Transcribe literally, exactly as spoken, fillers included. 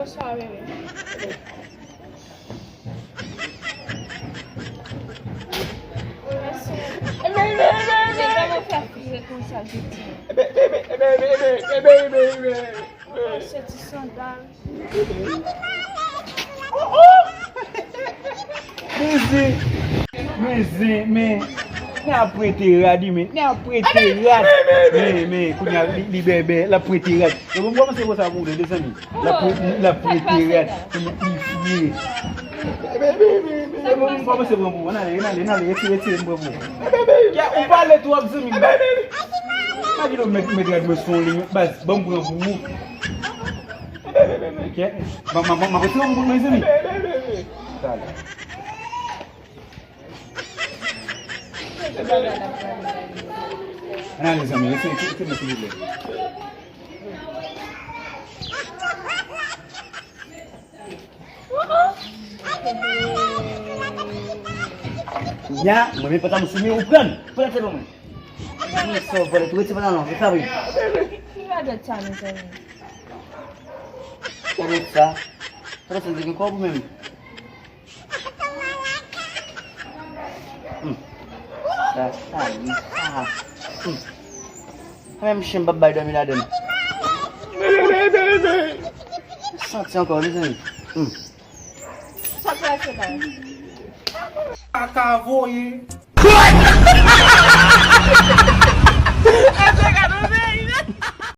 Bonswa, bebe. Mèsi. Bebe, bebe, bebe. Bebe, mwen fè fire konsa, jodi. Bebe, bebe, bebe, bebe, bebe. Mwen se ti sandal. Mezi, mezi, men, n ap prete rad, men, n ap prete rad. Men, men, kounye a, li, li bèbè, l ap prete rad. Yo, bon, kòmanse konsa pou ou, mezanmi. L ap pre-, l ap prete rad. Kounye a, li fye. Bon, bon, kòmanse pran pou ou. Ann ale, ann ale, ann ale, retire, retire, m pran pou ou. Ou pale twòp, zanmi. Pa di nou met, met rad mwen sou yon liy, baz, ban m pran pou ou. Ok. Ban, ban, ban, ban, ban, ban, mezanmi. Talè. Ann ale, zanmi, ese, ese, ese, silvouplè. Ya, mwen, men pantalon sou men, ou pran. Pran se pou mwen. Mwen, sa w vòlè, tou retire pantalon, se sa, wi. Ki radòt sa, mezanmi? Radòt sa. Radòt sa, se gen kòb ou menm? Hmm. Sa, sa, sa. Hmm. Menm chen m p ap bay dòmi ladan l. Santi ankò, mezanmi. Hmm. Sa k pase la? Kaka voye.